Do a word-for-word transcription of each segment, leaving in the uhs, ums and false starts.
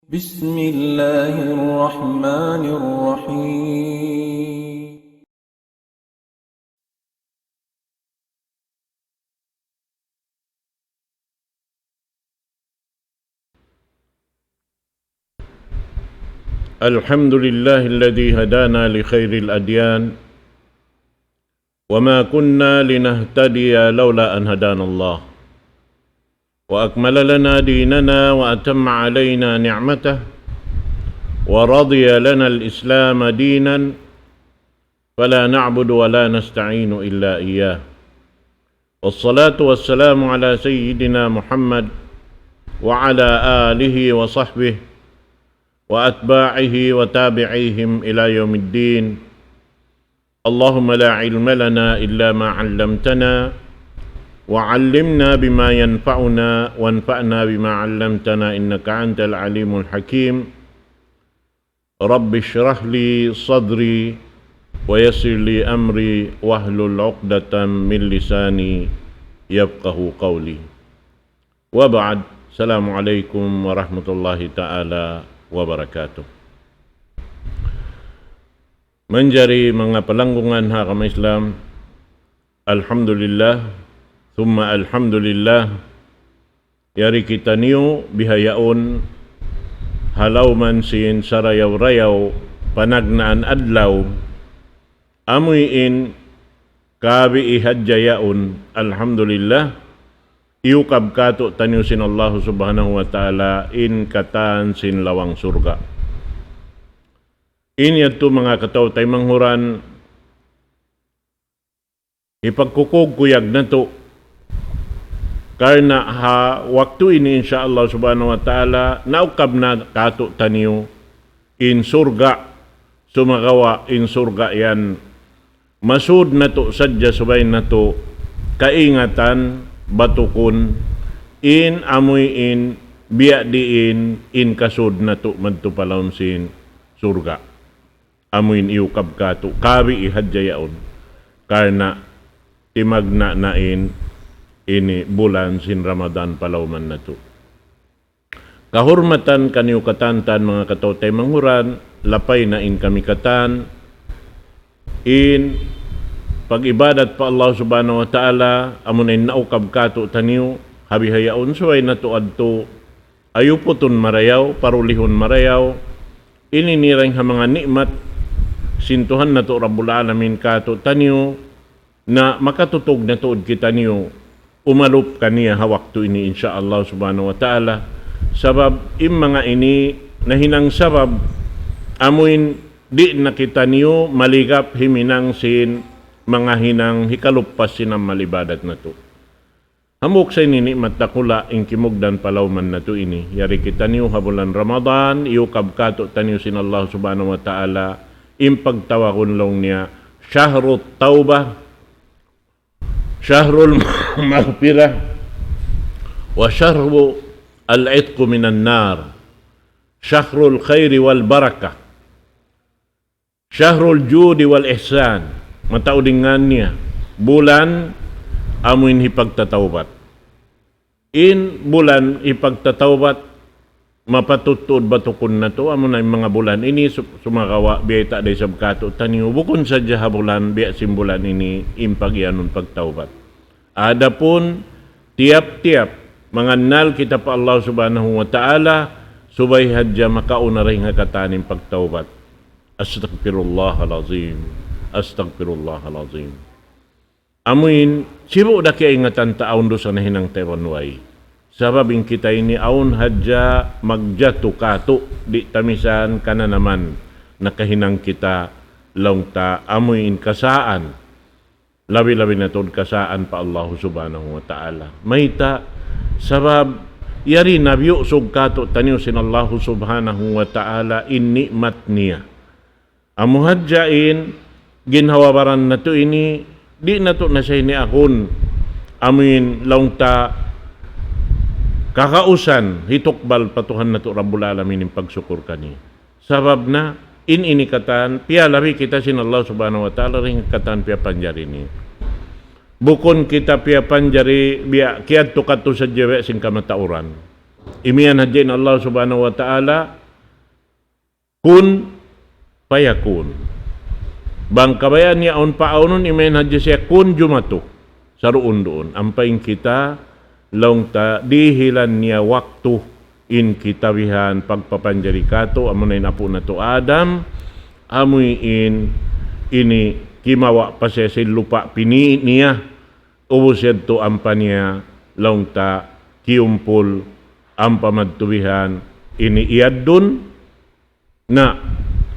بسم الله الرحمن الرحيم. الحمد لله الذي هدانا لخير الأديان، وما كنا لنهتدي لولا أن هدانا الله، وأكمل لنا ديننا وأتم علينا نعمته، ورضي لنا الإسلام دينا، فلا نعبد ولا نستعين إلا إياه. والصلاة والسلام على سيدنا محمد وعلى آله وصحبه وأتباعه وتابعيهم إلى يوم الدين. اللهم لا علم لنا إلا ما علمتنا، وعلمنا بما ينفعنا، وانفعنا بما علمتنا، إنك أنت العليم الحكيم. رب اشرح لي صدري ويسر لي أمري واحلل عقدة من لساني يفقه قولي. وبعد، السلام عليكم ورحمة الله تعالى وبركاته. Manjari manga palanggungan ha agama Islam, alhamdulillah, thumma alhamdulillah, yari kitaniyu bihaun ha lawm sin sarayaw-rayaw panagnaan adlaw, amuin kabii hadja yaun, alhamdulillah, iyukab kātu'niyu sin Allah Subhanahu wa Ta'ala in katān sin lawang surga'. In yadtu manga kataw-taymanghuran, hipagkukug-kuyag natu'. Karna' ha waktu ini, insya Allah Subhanahu wa Ta'ala, naukab na kātu'niyu in surga', sumagawa' in surga' yan masud natu' sadja, subay natu' kaingatan, batukun, in amuin biya' diin in kasud natu' madtu pa lawm sin surga'. Amuin iyukab kātu', kabii hadja yaun. Karna' timagna' na in ini bulan sin Ramadan pa lawman natu'. Kahurmatan kaniyu katān-katān manga kataw-taymanghuran, lapay na in kami katān, in pag-ibadat pa Allah Subhanahu wa Ta'ala, amuna in naukab kātu'niyu, ha bihaun subay natu' adtu, ayuputun marayaw, parulihun marayaw, ini niya dayn ha manga ni'mat sin Tuhan natu' Rabbul Alamin kātu'niyu, na makatutug na tuud kitaniyu umalup kaniya ha waktu ini, insya Allah Subhanahu wa Ta'ala. Sabab in manga ini nahinang sabab amuin di' na kitaniyu maligap himinang sin manga hinang hikaluppas sin amal ibadat natu'. Hambuuk sa ini ni'mat dakula' in kimugdan pa lawman natu' ini. Yari kitaniyu ha bulan Ramadan, iyukab kātu'niyu sin Allah Subhanahu wa Ta'ala, in pagtawagun laung niya, شهر التوبة، شهر المغفرة، وشهر العتق من النار، شهر الخير والبركة، شهر الجود والإحسان. Mataud in ngan niya, bulan amuin hipagtatawbat. In bulan hipagtatawbat, mapatut tuud batukun natu', amuna in manga bulan ini su-, sumagawa' biyayta' da isab kātu'niyu, bukun sadja ha bulan, biya' sin bulan ini, in pagiyanun pagtawbat. Adapun tiyap-tiyap mangannal kita pa Allah Subhanahu wa Ta'ala, subay hadja makauna dayn ha katān in pagtawbat. أستغفر الله العظيم، أستغفر الله العظيم. Amuin, sibu' da kiyaingatan ta awn dusa nahinang ta iban way. Sabab in kita ini awn hadja magjatu kātu', di' ta misan kananaman nakahinang kita laung ta amuin kasaan. Labi-labi na tuud kasaan pa Allah Subhanahu wa Ta'ala. Mayta', sabab yari na biyusug kātu'niyu sin Allah Subhanahu wa Ta'ala in ni'mat niya. Amu hadja in ginhawa-baran natu' ini, di' natu' na siya ini akun. Amuin laung ta kakausan hitukbal pa Tuhan natu' Rabbul Alamin in pagsukur kaniya. Sabab na in ini katān, piyalabi kita sin Allah Subhanahu wa Ta'ala dayn ha katān piyapanjari niya. Bukun kita piyapanjari biya' kiyadtu-kadtu sadja biya' sin kamatauran. Imiyan hadja in Allah Subhanahu wa Ta'ala, kun fayakun. Bang kabayaan niya awn paawnun, imiyan hadja siya kun jumatu. Saruun-duun. Ampa in kita, laung ta, dihilan niya waktu in kita bihan pagpapanjari katu', amuna in apu' natu' Adam, amuin ini kimawa' pa siya sin lupa' pini' niya, ubus yadtu ampa niya laung ta kiyumpul ampa madtu bihan ini iyaddun. Na,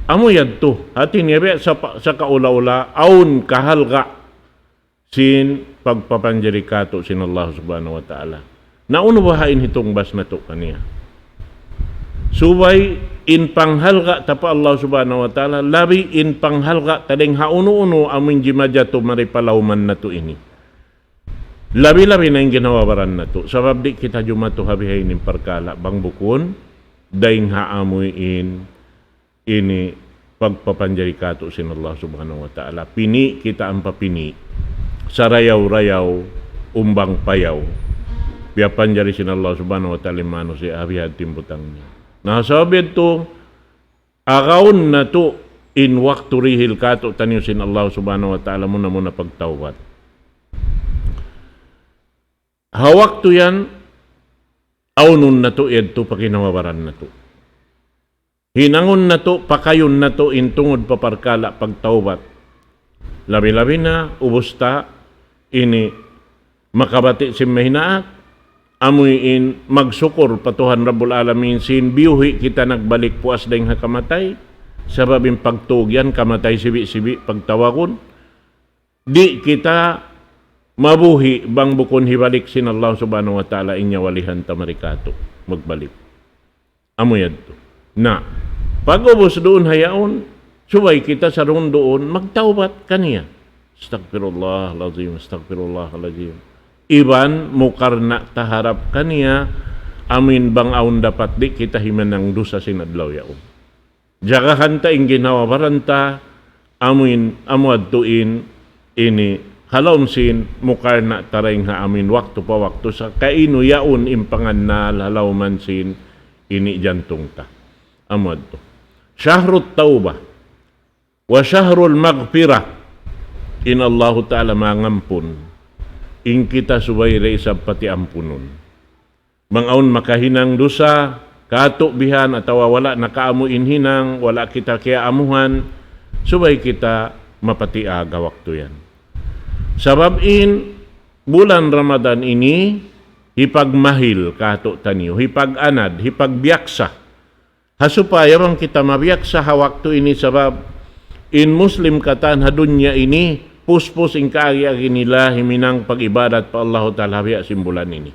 amu yadtu, hati niya biya' sa pa-, sa kaula-ula, awn kahalga' sin pagpapanjari katu' sin Allah Subhanahu wa Ta'ala. Na unu baha' in hitungbas natu' kaniya? Subay in panghalga' ta pa Allah Subhanahu wa Ta'ala, labi in panghalga' ta dayng ha unu-unu amuin jimajatu mari pa lawman natu' ini. Labi-labi na in ginhawa-baran natu'. Sabab di' kita jumatu ha bihaini in parkala' bang bukun, dayng ha amuin ini pagpapanjari katu' sin Allah Subhanahu wa Ta'ala. Pini' kita ampa pini'. Sarayaw-rayaw, umbang payaw. Piyapanjari sin Allah Subhanahu wa Ta'ala in manusiya' ha bihadtu in butang niya. Na, sabab yadtu, agaun natu' in waktu dihil katu'taniyu sin Allah Subhanahu wa Ta'ala muna-muna pagtawbat. Ha waktu yan, awnun natu' yadtu pa ginhawa-baran natu'. Hinangun natu', pakayun natu' in tungud pa parkala' pagtawbat. Labi-labi na, ubus ta, ini makabati' sin mahinaat, amuin magsukur pa Tuhan Rabbul Alamin sin biyuhi' kita nagbalik puas dayng ha kamatay, sabab in pagtug yan kamatay sibi'-sibi' pagtawagun, di' kita mabuhi' bang bukun hibalik sin Allah Subhanahu wa Ta'ala in nyawa lihan ta mari katu', magbalik. Amu yadtu. Na, pag-ubus duun ha yaun, subay kita sarun-duun magtawbat kaniya. Astaghfirullah al-azim, astaghfirullah al-azim. Iban mukarna' ta harap kaniya, amuin bang awn dapat di' kita himinang dusa sin adlaw yaun. Jagahan ta in ginhawa-baran ta, amuin, amu yadtu in, ini, ha lawm sin, mukarna' ta dayng ha amuin waktu pa waktu sa kainu yaun in pangannal ha lawman sin, ini jantung ta. Amu yadtu. Shahrut tawbah. Wa shahrul maghfirah. In Allahu Ta'ala mangampun. In kita subay da isab pati ampunun. Bang awn makahinang dusa, katu' bihan atawa wala' nakaamu in hinang, wala' kita kiyaamuhan, subay kita mapatiag ha waktu yan. Sabab in bulan Ramadan ini, hipagmahil katu'taniyu, hipag-anad, hipagbiyaksa. Ha supaya bang kita mabiyaksa ha waktu ini sabab in Muslim katan ha dunya ini, puspus in kaagi-agi nila himinang pag-ibadat pa Allahu Ta'ala ha biya' sin bulan ini.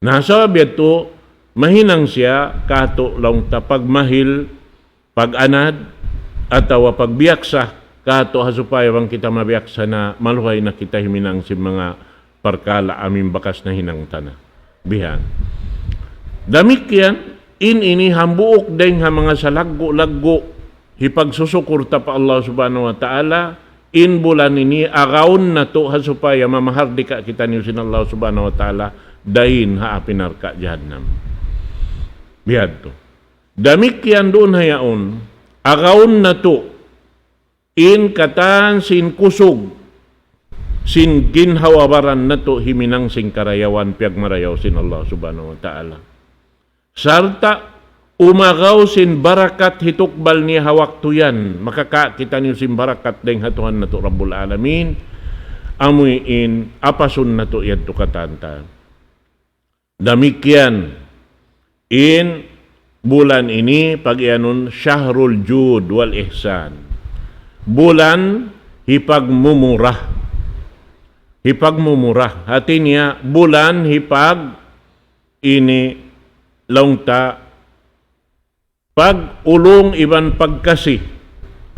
Na sabab yadtu, mahinang siya katu' laung ta pagmahil, pag-anad, atawa pagbiyaksa katu' ha supaya bang kita mabiyaksa na maluhay na kita himinang sin manga parkala' amuin bakas nahinang ta na. Bihan. Damikkiyan, in ini hambuuk dayng ha manga salaggu'-laggu' hipagsusukur ta pa Allah Subhanahu wa Ta'ala, in bulan ini agaun natu' ha supaya mamahardika kitaniyu sin Allah Subhanahu wa Ta'ala dayn ha api narka' jahannam. Bihadtu. Damikkiyan duun ha yaun, agaun natu' in katan sin kusug sin ginhawa-baran natu' himinang sin karayawan piyagmarayaw sin Allah Subhanahu wa Ta'ala. Sarta' umagaw sin barakat hitukbal niya ha waktu yan. Makakawa' kitaniyu sin barakat dayng ha Tuhan natu' Rabbul Alamin. Amuin apasun natu' yadtu katan ta. Damikkiyan in bulan ini pagiyanun Shahrul Jud wal Ihsan. Bulan hipagmumura. Hipagmumura. Hati niya bulan hipag ini laung ta pag-ulung iban pagkasi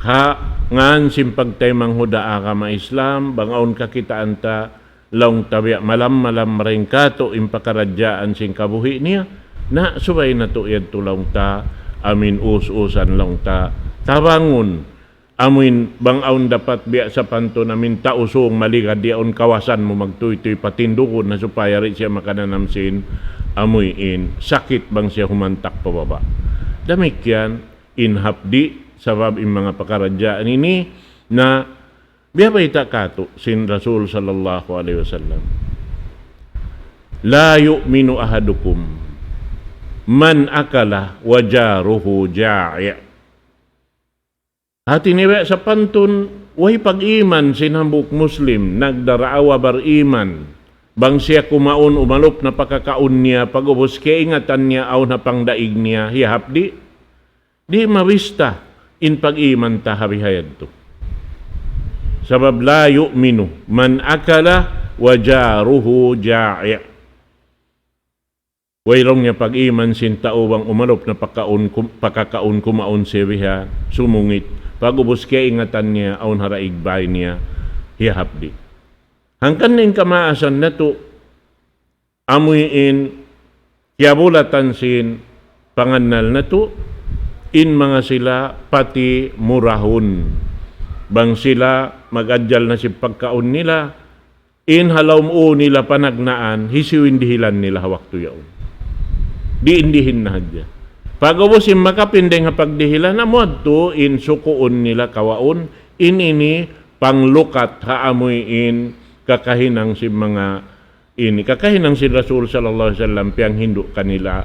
ha ngan sin pagtaymanghud ha agama Islam, bang awn kakitaan ta laung ta biya' malam-malam maring katu' in pakaradjaan sin kabuhi' niya, na subay natu' yadtu laung ta amuin us-usan laung ta tabangun. Amuin bang awn dapat biya' sapantun amuin tau sung maligad yaun kawasan mu magtuytuy patindugun na supaya di' siya makananam sin amuin sakit bang siya humantak pa baba'. Damikkiyan in hapdi', sabab in manga pakaradjaan ini na biya' bayta' katu' sin Rasul sallallahu alayhi wasallam, لا يؤمن أحدكم من أكل وجاره جائع. Hati niya sapantun, way pag-iman sin hambuuk Muslim, nagdaraawa bariman. Bang siya kumaun umalup na pakakaun niya, pag'ubus kaingatan niya awn ha pangdaig niya, hiyahapdi'. Di' mabista in pag-iman ta ha biha yadtu. Sabab لا يؤمن من أكل وجاره جائع. Wayruun niya pag-iman sin tau bang umalup na pakaun kum-, pakakaun kumaun siya biha, sumungit. Pag'ubus kaingatan niya, awn ha daig bay niya, hiyahapdi'. Hangkan in kamaasan natu', amuin kiyabulatan sin pangannal natu', in manga sila pati murahun. Bang sila mag-adjal na sin pagkaun nila, in ha lawm ū nila panagnaan, hisiyu in dihilan nila ha waktu yaun. Diin-dihilan na hadja. Pag'ubus in makapindeng ha pagdihilan, amu yadtu in sukuun nila kawaun, in ini panglukat ha amuin kakahinang sin manga ini. Kakahinang sin Rasul sallallahu alayhi wasallam, piyanghindu' kanila,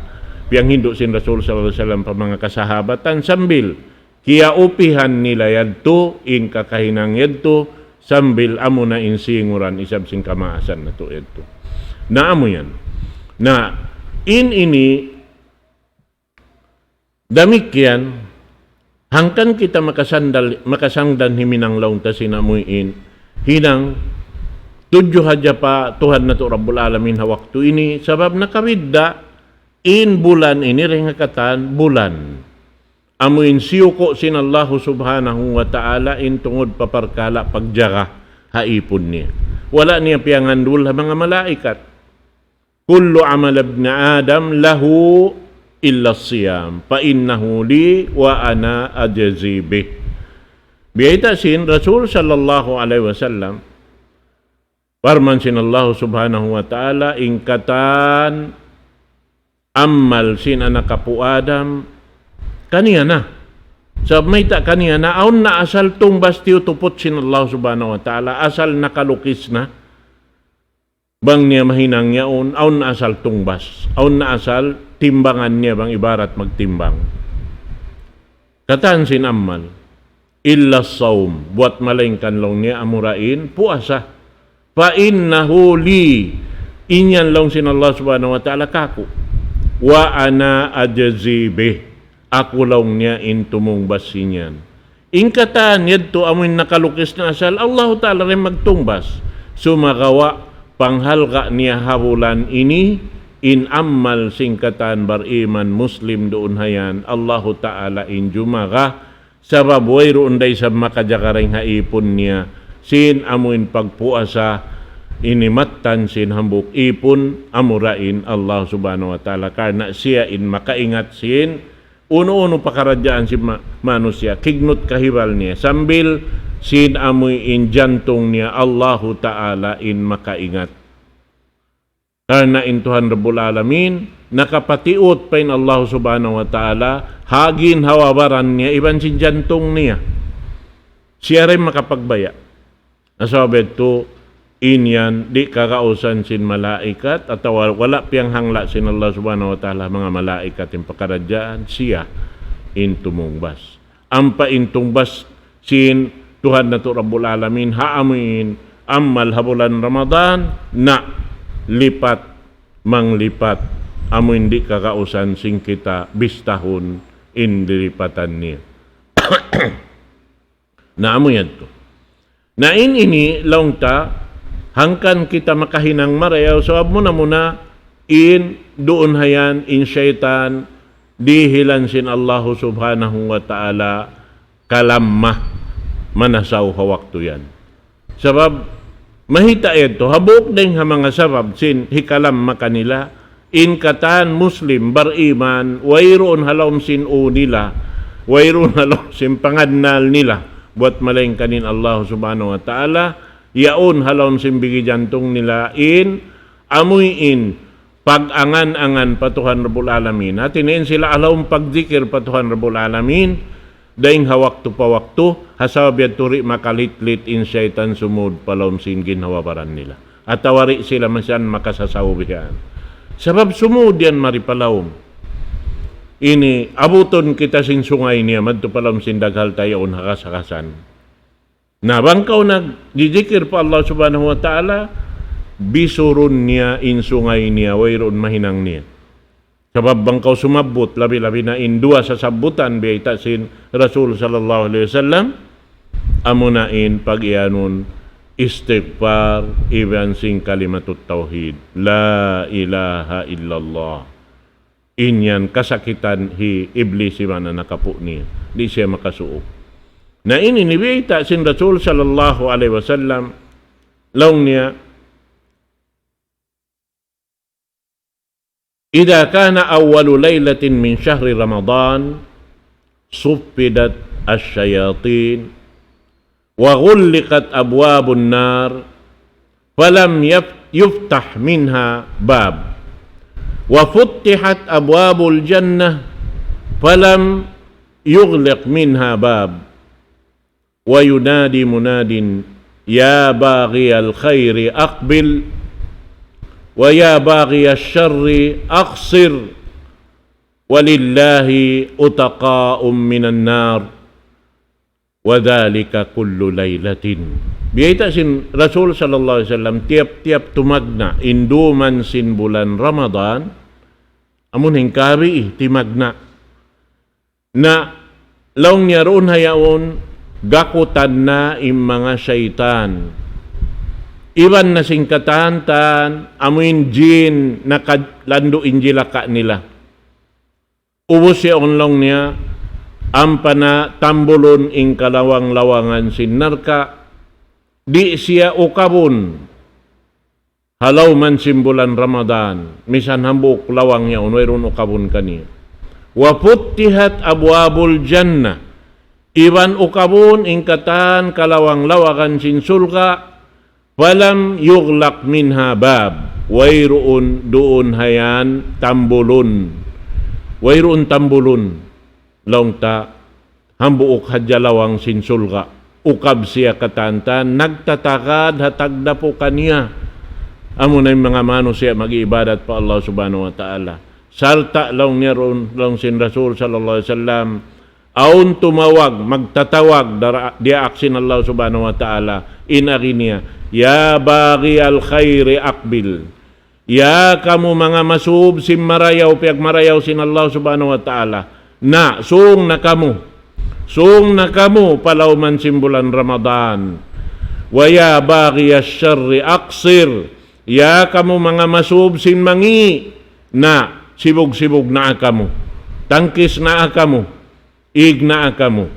piyanghindu' sin Rasul sallallahu alayhi wasallam pa manga kasahabatan sambil kiyaupihan nila yadtu, in kakahinang yadtu, sambil amuna in singuran isab sin kamaasan natu' yadtu. Na amu yan. Na in ini, damikkiyan, hangkan kita makasandal, makasangdan himinang laung ta sin amuin hinang tudju hadja pa Tuhan natu' Rabbul Alamin ha waktu ini, sabab nakabidda' in bulan ini dayn ha katan bulan. Amuin siyuku' sin Allahu Subhanahu wa Ta'ala in tungud pa parkala' pagjaga ha īpun niya. Wala' niya piyangandul ha manga malaikat. كل عمل ابن آدم له إلا الصيام فإنه لي وأنا أجزي به. Biyayta' sin Rasul sallallahu alayhi wasallam, parman sin Allah Subhanahu wa Ta'ala, in katan amal sin anak apu' Adam, kaniya na. Sabab mayta' kaniya na, awn na asal tungbas tiyutuput sin Allah Subhanahu wa Ta'ala, asal nakalukis na. Bang niya mahinang yaun, awn na asal tungbas, awn na asal timbangan niya bang ibarat magtimbang. Katan sin amal, إلا الصوم, buwat malaingkan laung niya amura in puasa. فإنه لي, in yan laung sin Allah Subhanahu wa Ta'ala kāku'. وأنا أجزي به, aku laung niya in tumungbas sin yan. In katan yadtu amuin nakalukis na asal, Allahu Ta'ala da in magtungbas. Sumagawa' panghalga' niya ha bulan ini, in amal sin katan bariman Muslim duun ha yan, Allahu Ta'ala in jumaga, sabab wayruun da isab makajaga dayn ha īpun niya, sin amuin pagpuasa, ini mattan sin hambuuk īpun, amura in Allah Subhanahu wa Ta'ala, karna' siya in makaingat sin unu-unu pakaradjaan sin ma-, manusiya', kignut kahibal niya, sambil sin amuin jantung niya, Allahu Ta'ala in makaingat. Karna' in Tuhan Rabbul Alamin, nakapatiut pa in Allah Subhanahu wa Ta'ala, ha ginhawa-baran niya, iban sin jantung niya. Siya da in makapagbaya'. Na sabab yadtu, in yan, di' kagausan sin malaikat, atawa wala' piyanghangla' sin Allah Subhanahu wa Ta'ala, manga malaikat in pakaradjaan, siya in tumungbas. Ampa in tungbas sin Tuhan natu' Rabbul Alamin, ha amuin amal ha bulan Ramadan, na lipat, manglipat, amuin di' kagausan sin kita bistahun in lilipatan niya. Na amu yadtu. Na in ini laung ta, hangkan kita makahinang marayaw, sabab muna-muna in duun ha yan, in saytan, dihilan sin Allahu Subhanahu wa Ta'ala kalamma manasaw ha waktu yan. Sabab, mahita' yadtu, hambuuk dayn ha manga sabab sin hikalamma kanila, in katan Muslim, bariman, wayruun ha lawm sin ū nila, wayruun ha lawm sin pangannal nila, buwat malaingkan in Allah Subhanahu wa Ta'ala, yaun ha lawm sin bigi jantung nila in, amuin, pag-angan-angan pa Tuhan Rabbul Alamin. Hati niya in sila ha lawm pagdikir pa Tuhan Rabbul Alamin, dayn ha waktu pa waktu, ha sabab yadtu di' makalitlit in saytan sumud pa lawm sin ginhawa-baran nila. Atawa di' sila minsan makasasaw bihan. Sabab sumud yan mari pa lawm. Ini, abutun kita sin sungay niya, madtu pa lawm sin daghal ta yaun ha kasakasan. Na bang kaw nagjijikir pa Allah Subhanahu wa Ta'ala, bisurun niya in sungay niya, wayruun mahinang niya. Sabab bang kaw sumabbut, labi-labi na in duwa sasabbutan, biyayta' sin Rasul sallallahu alayhi wasallam, amuna in pag-iyanun istighfar, iban sin kalimatut tawhid. La ilaha illallah. In yan kasakitan hi Iblis iban anak apu' niya. Di' siya makasuuk. Na ini in biyayta' sin Rasul sallallahu alayhi wasallam, laung niya, إذا كان أول ليلة من شهر رمضان صفدت الشياطين وغلقت أبواب النار فلم يف-، يفتح منها باب، وفتحت أبواب الجنة فلم يغلق منها باب، وينادي مناد: يا باغي الخير أقبل، ويا باغي الشر أقصر، ولله عتقاء من النار، وذلك كل ليلة. Biyayta' sin Rasul sallallahu alayhi wasallam, tiyap-tiyap tumagna' in dum sin bulan Ramadan, amun hingkabi, eh, timagna'. Na laung niya duun ha yaun, gakutan na in manga saytan. Iban na sin katan-katan, amuin jin, nakalandu' in jilaka nila. Ubus yaun laung niya, ampa na tambulun in kalawang-lawangan sin narka', di' siya ukabun. Ha lawm sin bulan Ramadan, misan hambuuk lawang yaun, wayruun ukabun kaniya. وفتحت أبواب الجنة. Iban ukabun in katan kalawang-lawangan sin surga', فلم يغلق منها باب. Wayruun duun ha yan tambulun. Wayruun tambulun. Laung ta, hambuuk hadja lawang sin surga'. Ukab siya katan-katan, nagtatagad ha tagdapu kaniya. Amuna in manga manusiya' mag-iibadat pa Allah Subhanahu wa Ta'ala. Sarta' laung niya duun, laung sin Rasul sallallahu alayhi wasallam, awn tumawag, magtatawag dara-, diyaak sin Allah Subhanahu wa Ta'ala, in agi niya, يا باغي الخير أقبل. Ya kamu manga masub sin marayaw, piyagmarayaw sin Allah Subhanahu wa Ta'ala. Na, sung na kamu. Sung na kamu pa lawm sin bulan Ramadan. ويا باغي الشر أقصر. Ya kamu manga masub sin mangi'. Na, sibug-sibug na kamu. Tangkis na kamu. Ig na kamu.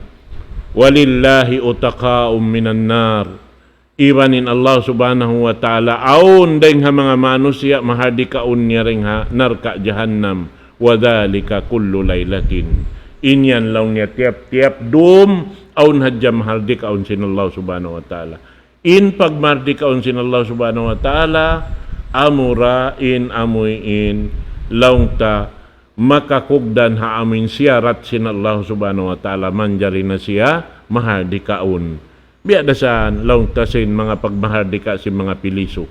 ولله عتقاء من النار. Iban in Allah Subhanahu wa Ta'ala, awn dayng ha manga manusiya' mahardikaun niya dayng ha narka' jahannam. وذلك كل ليلة. In yan laung niya tiyap-tiyap dum, awn hadja mahardikaun sin Allah Subhanahu wa Ta'ala. In pagmahardikaun sin Allah Subhanahu wa Ta'ala, amura in amuin laung ta makakugdan ha amuin siyarat sin Allah Subhanahu wa Ta'ala, manjari na siya mahardikaun. Biya' da isab laung ta sin manga pagmahardika sin manga pilisu.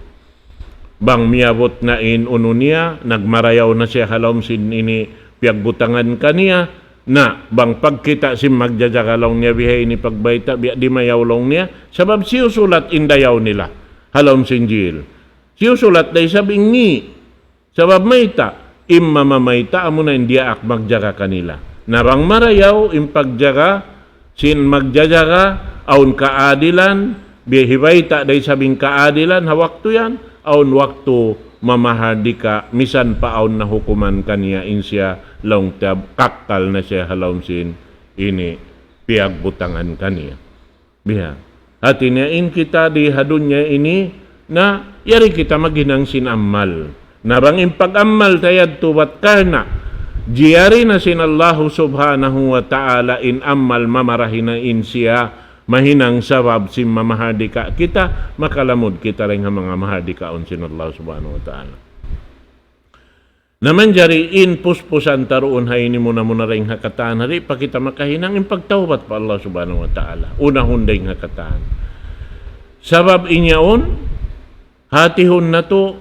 Bang miyabut na in unu niya, nagmarayaw na siya ha lawm sin ini piyagbutangan kaniya, na bang pagkita' sin magjajaga laung niya bihaini pagbayta', biya' dimayaw laung niya, sabab siyusulat in dayaw nila ha lawm sin jil. Siyusulat da isab in ngi'. Sabab mayta', in mamamayta' amuna in diyaak magjaga kanila. Na bang marayaw in pagjaga, sin magjajaga, awn kaadilan, biya' hibayta' da isab in kaadilan, ha waktu yan, awn waktu mamahardika, misan pa awn nahukuman kaniya in siya laung ta kakkal na siya ha lawm sin ini piyagbutangan kaniya. Biya'. Hati niya in kita di ha dunya ini, na yari kita maghinang sin amal. Na bang in pag-amal ta yadtu bat karna', jiyari na sin Allahu Subhanahu wa Ta'ala in amal mamarahi na in siya, mahinang sabab sin mamahardika kita, makalamud kita dayng ha manga mahardikaun sin Allah Subhanahu wa Ta'ala. Na manjari in puspusan ta duun ha ini muna-muna dayn ha katan, di' pa kita makahinang in pagtawbat pa Allah Subhanahu wa Ta'ala. Unahun dayn ha katan. Sabab in yaun, hatihun natu',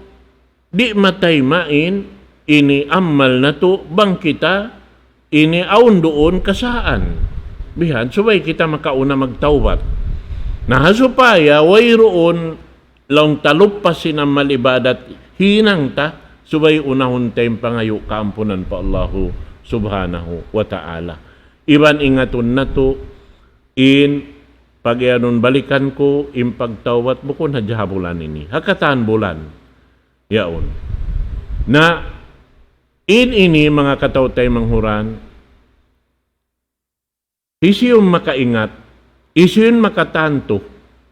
di' matayma' in ini amal natu' bang kita ini awn duun kasaan. Bihan, subay kita makauna magtawbat. Na ha supaya wayruun laung ta lupas sin amal ibadat hinang ta, subay unahun ta in pangayu' kaampunan pa Allahu Subhanahu wa Ta'ala. Iban ingatun natu', in pagiyanun balikan ku, in pagtawbat bukun hadja ha bulan ini. Ha katan bulan. Yaun. Na, in ini manga kataw-taymanghuran, hisiyu in makaingat, hisiyu in makatantu,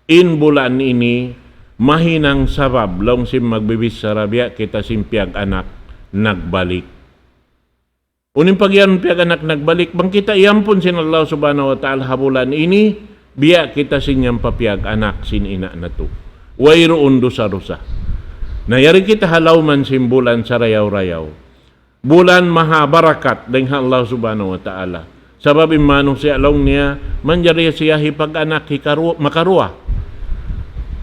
in bulan ini mahinang sabab, laung sin magbibichara, biya' kita sin piyag-anak nagbalik. Unu in pagiyanun piyag-anak nagbalik, bang kita iyampun sin Allah Subhanahu wa Ta'ala ha bulan ini, biya' kita sin yampa piyag-anak sin ina' natu'. Wayruun dusa-dusa. Na yari kita ha lawm sin bulan sarayaw-rayaw. Bulan maha barakat dayn ha Allah Subhanahu wa Ta'ala. Sabab in manusiya' laung niya, manjari siya hipag-anak hikaru-, makaruwa.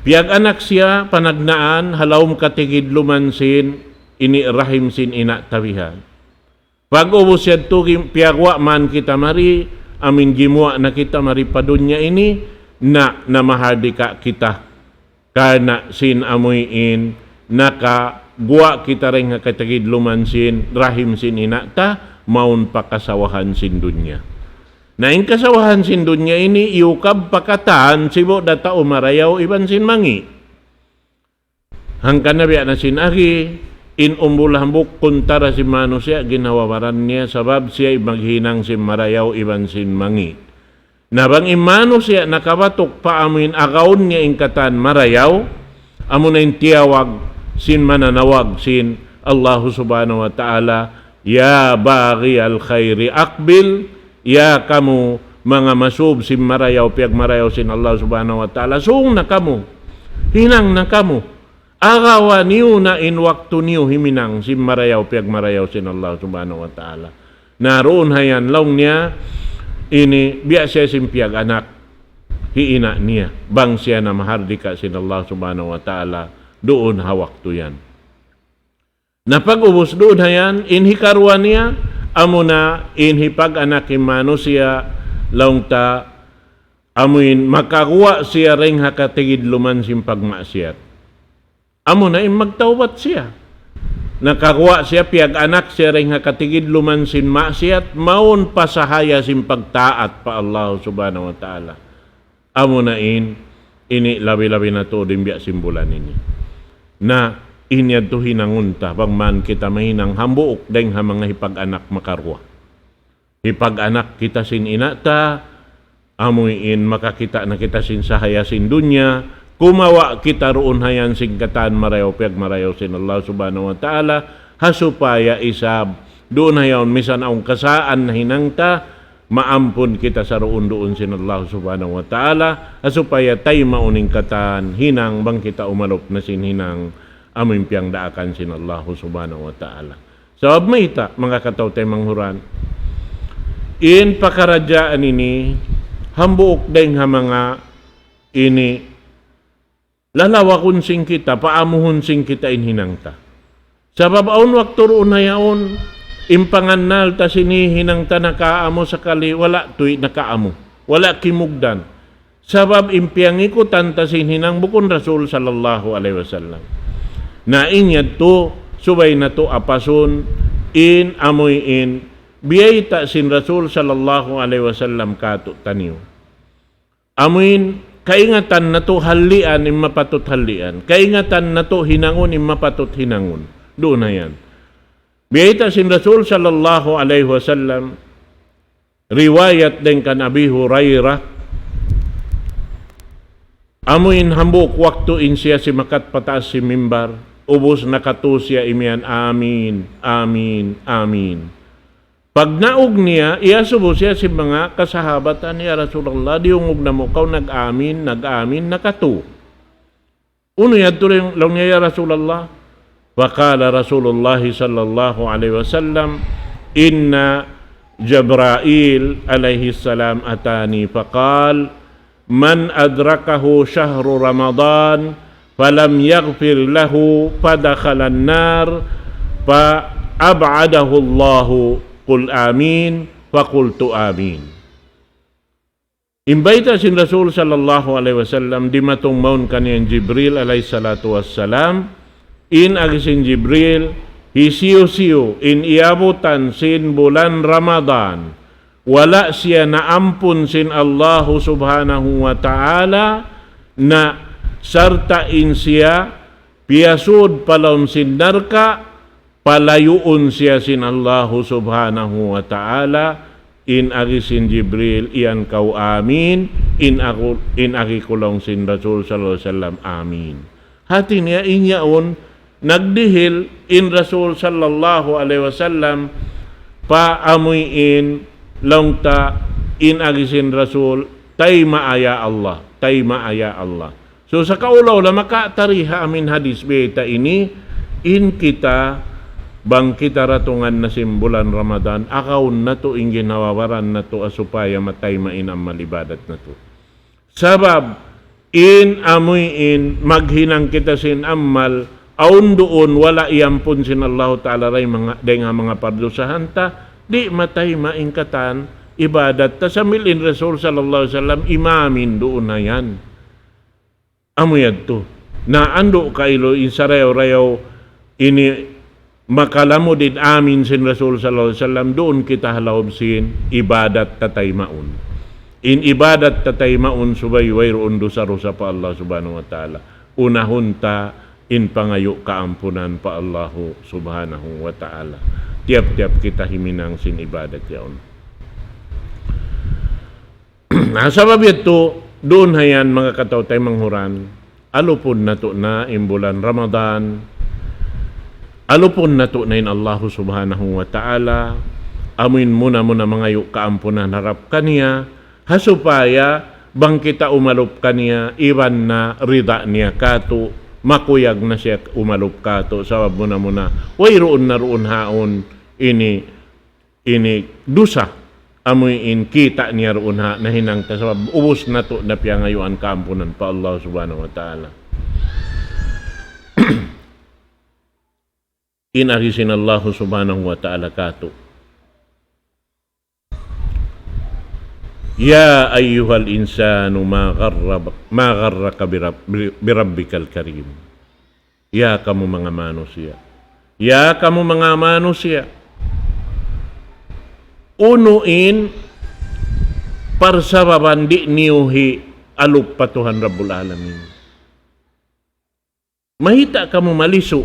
Piyag-anak siya panagnaan ha lawm katigidluman sin ini rahim sin ina' ta bihan. Pag-ubus yadtu, gim-, piyaguwa' man kita mari, amuin gimuwa' na kita mari pa dunya ini, na, na mahardika kita. Karna' sin amuin nakaguwa' kita dayn ha katigidluman sin rahim sin ina' ta, mawn pa kasawahan sin dunya. Na in kasawahan sin dunya ini, iyukab pa katan sibu' da tau marayaw iban sin mangi'. Hangkan na biya' na sin agi, in umbul hambuuk kuntara sin manusiya', ginhawa-baran niya, sabab siya in maghinang sin marayaw iban sin mangi'. Na bang in manusiya' nakabatuk pa amuin agaun niya in katan marayaw, amuna in tiyawag sin mananawag sin Allahu Subhanahu wa Ta'ala, يا باغي الخير أقبل, ya kamu manga masub sin marayaw, piyagmarayaw sin Allah Subhanahu wa Ta'ala, sung na kamu, hinang na kamu, agawa niyu na in waktu niyu himinang sin marayaw, piyagmarayaw sin Allah Subhanahu wa Ta'ala. Na duun hayan laung niya, ini biya' siya sin piyag-anak hi ina' niya, bang siya na mahardika sin Allah Subhanahu wa Ta'ala duun ha waktu yan. Na pag-ubus duun hayan, in hikaruwa niya, amuna in hipag-anak in manusiya', laung ta, amuin makaguwa' siya dayn ha katigidluman sin pagmaksiyat. Amuna in magtawbat siya. Nakaguwa' siya, piyag-anak siya dayn ha katigidluman sin maksiyat, mawn pa sahaya sin pagtaat pa Allah Subhanahu wa Ta'ala. Amuna in, ini labi-labi na tuud in biya' sin bulan ini. Na, in yadtu hinangun ta, bang man kita mahinang hambuuk dayn ha manga hipag-anak makaruwa. Hipag-anak kita sin ina' ta, amuin makakita' na kita sin sahaya sin dunya, kumawa' kita duun hayan sin katan marayaw, piyagmarayaw sin Allah Subhanahu wa Ta'ala, ha supaya isab, duun hayaun misan awn kasaan nahinang ta, maampun kita saruun-duun sin Allah Subhanahu wa Ta'ala, ha supaya taymaun in katan hinang bang kita umalup na sin hinang amuin piyangdaakan sin Allah Subhanahu wa Ta'ala. Sabab mayta', manga kataw-taymanghuran, in pakaradjaan ini, hambuuk dayn ha manga ini, lalawagun sin kita, paamuhun sin kita in hinang ta. Sabab awn waktu duun hayaun, in pangannal ta sin hinang ta nakaamu sakali, wala' tuud nakaamu, wala' kimugdan. Sabab in piyangikutan ta sin hinang bukun Rasul sallallahu alayhi wasallam. Na in yadtu, subay natu' apasun, in amuin, biyayta' sin Rasul sallallahu alayhi wasallam kātu'niyu. Amuin, kaingatan natu' hallian in mapatut hallian. Kaingatan natu' hinangun in mapatut hinangun. Duun hayan. Biyayta' sin Rasul sallallahu alayhi wasallam, riwayat dayn kan Abi Hurairah, amuin hambuuk waktu in siya simakat pataas sin mimbar, ubus nakatu siya imiyan, "Amin, amin, amin." Pagnaug niya, iyasubu siya sin manga kasahabatan, "Ya Rasulullah, diyungug namu' kaw nag-amin, nag-amin, nakatu." "Unu yadtu?" laung niya, "Ya Rasulullah, فقال رسول الله صلى الله عليه وسلم: إن جبرائيل عليه السلام أتاني فقال: من أدركه شهر رمضان فلم يغفر له فدخل النار فأبعده الله. قل آمين. فقلت آمين. In bayta' sin Rasul sallallahu alayhi wasallam, dimatung mawn kaniya in Jibril alayhi salatu wassalam, in agi sin Jibril, hisiyu-siyu in iyabutan sin bulan Ramadan, wala' siya naampun sin Allahu subhanahu wa ta'ala, na sarta' in siya piyasud pa lawm sin narka', palayuun siya sin Allahu subhanahu wa ta'ala. In agi sin Jibril, iyan kaw amin, in aku, in agi ku laung sin Rasul sallallahu alayhi wasallam, amin. Hati niya in yaun, nagdihil in Rasul sallallahu alayhi wasallam, pa amuin laung ta in agi sin Rasul, tayma'a ya Allah, tayma'a ya Allah. So, sa kaula-ula makatari ha amin hadis bayta' ini, in kita, bang kita datungan na sin bulan Ramadan, akaun natu' in ginhawa-baran natu' ha supaya matayma' in amal ibadat natu'. Sabab, in amuin maghinang kita sin amal, awn duun wala' iyampun sin Allahu ta'ala dayn manga, dayn ha manga pardusahan ta, di' matayma' in katan ibadat ta sambil in Rasul sallallahu alayhi wasallam imamin duun na yan. Amu yadtu. Na andu' kailu in sarayaw-rayaw ini makalamud in amin sin Rasul sallallahu alayhi wasallam, duun kita ha lawm sin ibadat ta taymaun. In ibadat ta taymaun subay wayruun dusa-dusa pa Allah subhanahu wa ta'ala. Unahun ta in pangayu' kaampunan pa Allahu subhanahu wa ta'ala. Tiyap-tiyap kita himinang sin ibadat yaun. Na, sabab yadtu, duun ha yan, manga kataw-taymanghuran, alupun natu' na in bulan Ramadan, alupun natu' na in Allahu subhanahu wa ta'ala, amuin muna-muna mangayu' kaampunan harap kaniya, ha supaya bang kita umalup kaniya, iban na rida niya katu', makuyag na siya umalup katu', sabab muna-muna, wayruun na duun haun ini ini dusa, amuin kita' niya duun ha nahinang ta, sabab ubus natu' na piyangayuan kaampunan pa Allah subhanahu wa ta'ala. In agi sin Allah subhanahu wa ta'ala katu'. يا أيها الإنسان ما غرب-، ما غرك برب-، بربك الكريم. Ya kamu manga manusiya'. Ya kamu manga manusiya'. Unu in parsababan di' niyu hialup pa Tuhan Rabbul Alamin. Mayta' kamu malisu'.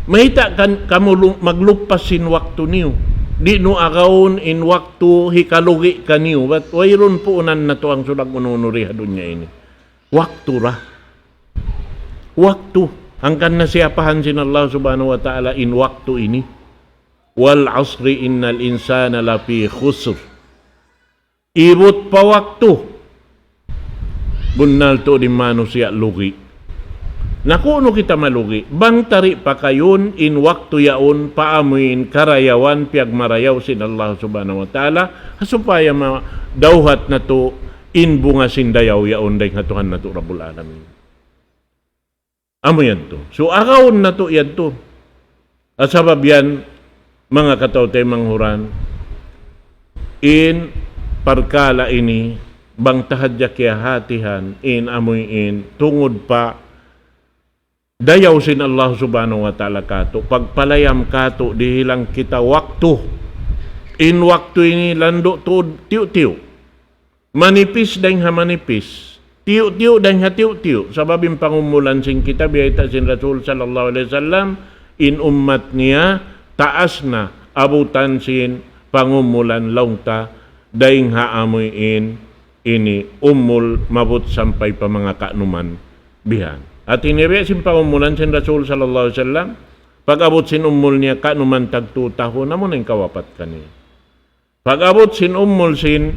Mayta' kan-, kamu lu-, maglupas sin waktu niyu. Di' niyu agaun in waktu hikalugi' kaniyu. Bat wayruun puunan natu' ang sulag unu-unu di ha dunya ini. Waktu ra. Waktu. Hangkan na siyapahan sin Allah subhanahu wa ta'ala in waktu ini. والعصر إن الإنسان لفي خسر. Ibut pa waktu. Bunnal tuud in manusiya' lugi'. Na kunu' kita malugi'. Bang ta di' pakayun in waktu yaun pa amuin karayawan piyagmarayaw sin Allah subhanahu wa ta'ala. Ha supaya madawhat natu' in bunga sin dayaw yaun dayn ha Tuhan natu' Rabbul Alamin. Amu yadtu. So, agaun natu' yadtu. Sabab yan, manga kataw-taymanghuran, in parkala' ini, bang ta hadja kiyahatihan, in amuin, tungud pa dayaw sin Allah subhanahu wa ta'ala katu', pagpalayam katu', dihilan kita waktu. In waktu ini landu' tuud tiyu'-tiyu'. Manipis dayng ha manipis. Tiyu'-tiyu' dayng ha tiyu'-tiyu'. Sabab in pangumulan sin kita, biyayta' sin Rasul sallallahu alayhi wasallam, in ummat niya, taas na, abutan sin pangumulan laung ta, dayng ha amuin ini umul mabut sampay pa manga kanuman bihan. Hati niya biya' sin pangumulan sin Rasul sallallahu alayhi wasallam, pag-abut sin umul niya kanuman tag tū tahun, amu na in kawapat kaniya. Pag-abut sin umul sin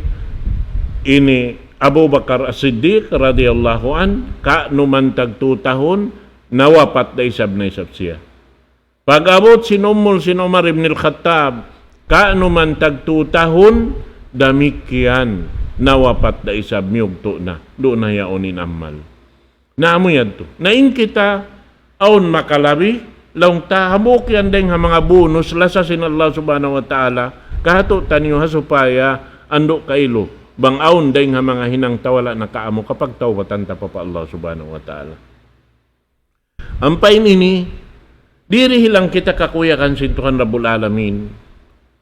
ini Abu Bakar As-Siddiq radiyallahu anhu, kanuman tag tū tahun, nawapat da isab na isab siya. Pag-abut sin umul sin Umar ibn al-Khattab, kaunu man tagtu tahun, damikkiyan, nawapat da isab miyugtu' na, duun na yaun in amal. Na amu yadtu. Na in kita, awn makalabi, laung ta, hambuuk yan dayng ha manga bonus, lasa sin Allah Subhanahu wa Ta'ala, kahatu' taniyu ha supaya, andu' kailu, bang awn dayng ha manga hinang ta wala' nakaamu, kapagtawbatan ta pa pa Allah Subhanahu wa Ta'ala. Ampa in ini, di' dihilan kita kakuyagan sin Tuhan Rabbul Alamin,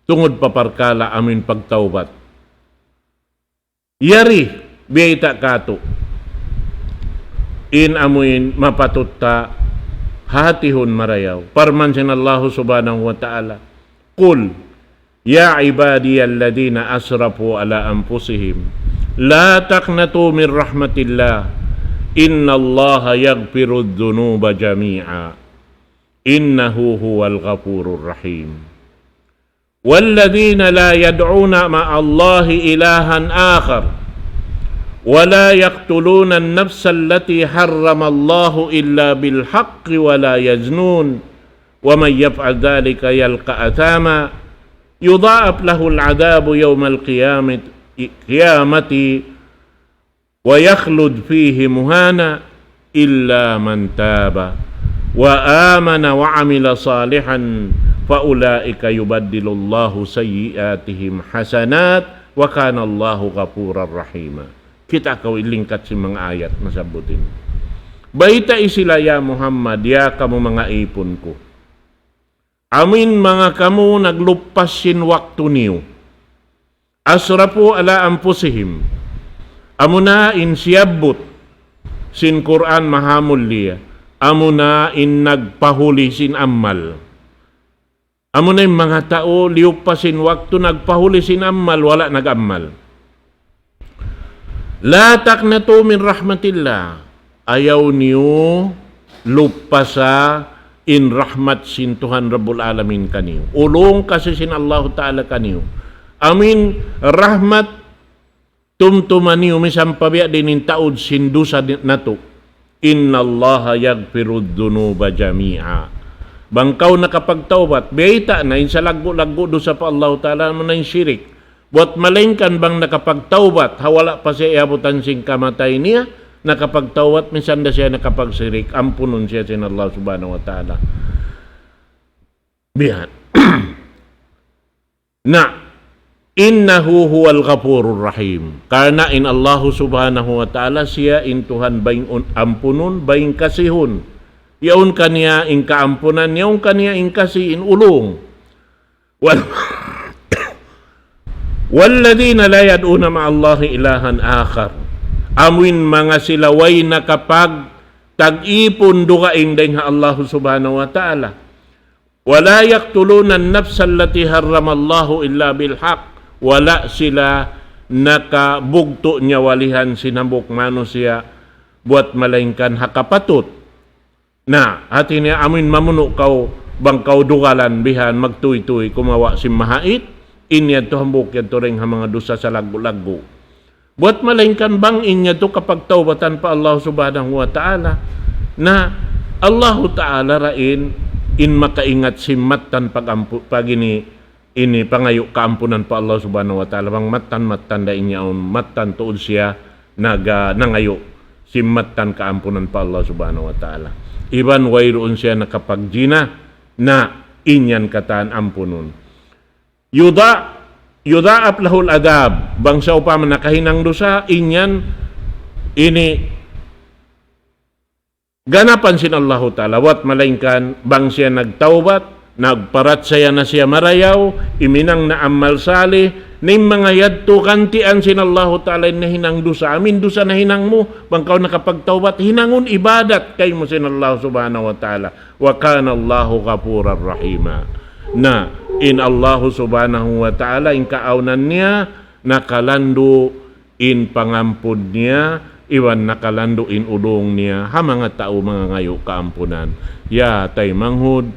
tungud pa parkala' amuin pagtawbat. Yari, biyayta' katu'. In amuin mapatut ta hatihun marayaw. Parman sin Allahu Subhanahu wa Ta'ala, قل يا عبادي الذين أسرفوا على أنفسهم لا تقنطوا من رحمة الله إن الله يغفر الذنوب جميعا إنه هو الغفور الرحيم والذين لا يدعون مع الله إلها آخر ولا يقتلون النفس التي حرم الله إلا بالحق ولا يزنون ومن يفعل ذلك يلق أثاما يضاعف له العذاب يوم القيامة قيامة ويخلد فيه مهانا إلا من تاب وآمن وعمل صالحا فأولئك يبدل الله سيئاتهم حسنات وكان الله غفورا رحيما. Kita' kaw in lingkat sin manga ayat nasabbut ini. Baytai sila, ya Muhammad, ya kamu manga ipun ku. Amuin manga kamu nagluppas sin waktu niyu. أسرفوا على أنفسهم. Amuna in siyabbut sin Qur'an Mahamulliya. Amuna in nagpahuli sin amal. Amuna in manga tau liyuppas sin waktu nagpahuli sin amal, wala' nag-amal. لا تقنطوا من رحمة الله. Ayaw niyu luppasa in rahmat sin Tuhan Rabbul Alamin kaniyu. Ulung kasi sin Allahu Ta'ala kaniyu. Amuin rahmat tumtuma niyu misan pa biya' diin in taud sin dusa di-, natu'. إن الله يغفر الذنوب جميعا. Bang kaw nakapagtawbat, biyayta' na in salaggu'-laggu' dusa pa Allahu Ta'ala, amuna in shirik. Buwat malaingkan bang nakapagtawbat, ha wala' pa siya iyabutan sin kamatay niya, nakapagtawbat, misan da siya nakapagshirik, ampunun siya sin Allah Subhanahu wa Ta'ala. Biya' yan. Na, إنه هو الغفور الرحيم. Karna' in Allahu Subhanahu wa Ta'ala, siya in Tuhan baying un-, ampunun, baying kasihun. Yaun kaniya in kaampunan, yaun kaniya in kasi, in ulung. Wal-, والذين لا يدعون مع الله إلها آخر. Amuin manga sila way nakapagtag-ipun dugaing dayn ha Allahu Subhanahu wa Ta'ala. ولا يقتلون النفس التي حرم الله إلا بالحق. Wala' sila nakabugtu' nyawalihan sin hambuuk manusiya' buwat malaingkan ha kapatut. Na, hati niya amuin mamunu' kaw, bang kaw dugalan bihan magtuytuy kumawa' sin mahait, in yadtu hambuuk yadtu dayn ha manga dusa salaggu'-laggu'. Buwat malaingkan bang in yadtu kapagtawbatan pa Allah Subhanahu wa Ta'ala. Na, Allahu Ta'ala ra in, in makaingat sin mattan pag-ampu-, pag ini, ini pangayu' kaampunan pa Allah Subhanahu wa Ta'ala. Bang mattan, mattan da in yaun, mattan tuud siya naga-, nangayu' sin mattan kaampunan pa Allah Subhanahu wa Ta'ala. Iban wayruun siya nakapagjina, na in yan katan ampunun. يضا-، يضاعف له العذاب. Bang sawpama nakahinang dusa, in yan ini ganapan sin Allahu Ta'ala. Buwat malaingkan, bang siya nagtawbat, nagparachaya na siya marayaw, iminang na amal salih, na in manga yadtu gantian sin Allahu Ta'ala in nahinang dusa. Amuin dusa nahinang mu, bang kaw nakapagtawbat, hinangun ibadat kaymu sin Allah Subhanahu wa Ta'ala. وكان الله غفورا رحيما. Na, in Allahu Subhanahu wa Ta'ala, in kaawnan niya, nakalandu' in pangampun niya, iban nakalandu' in ulung niya, ha manga tau mangangayu' kaampunan. Ya taymanghud,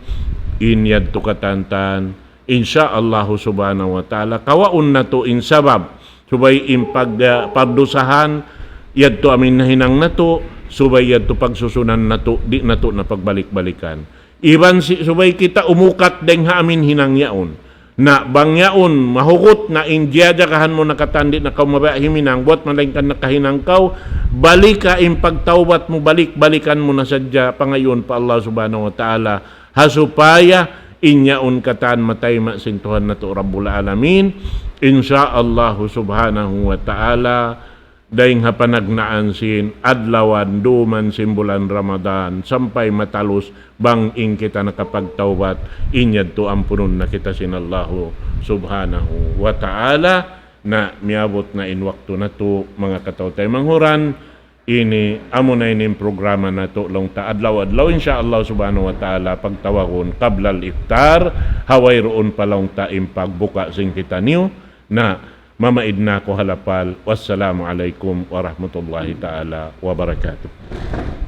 in yadtu katantan, insya Allahu Subhanahu wa Ta'ala, kawaun natu' in sabab, subay in pag-, ah, pagdusahan, yadtu amuin nahinang natu', subay yadtu pagsusunan natu', di' natu' na pagbalik-balikan. Iban si-, subay kita umukat dayng ha amin hinang yaun. Na bang yaun, mahugut na in jiyajagahan mu na katan di' na kaw mabaya' himinang, buwat malaingkan nakahinang kaw, balika in pagtawbat mu, balik-balikan mu na sadja, pangayuun pa Allah Subhanahu wa Ta'ala, ha supaya in yaun katan matayma' sin Tuhan natu' Rabbul Alamin, insya Allah Subhanahu wa Ta'ala, dayng ha panagnaan sin adlawan duman sin bulan Ramadan sampay matalus bang in kita nakapagtawbat, in yadtu ampunun na kita sin Allahu Subhanahu wa Ta'ala. Na miyabut na in waktu natu', manga kataw-taymanghuran, ini, amuna ini in programa natu' laung ta adlaw-adlaw, insya Allah Subhanahu wa Ta'ala, pagtawagun qabla al-iftar, ha wayruun pa laung ta in pagbuka sin kitaniyu, na mamaid na aku ha lapal. Wassalamu alaykum warahmatullahi ta'ala wabarakatuh.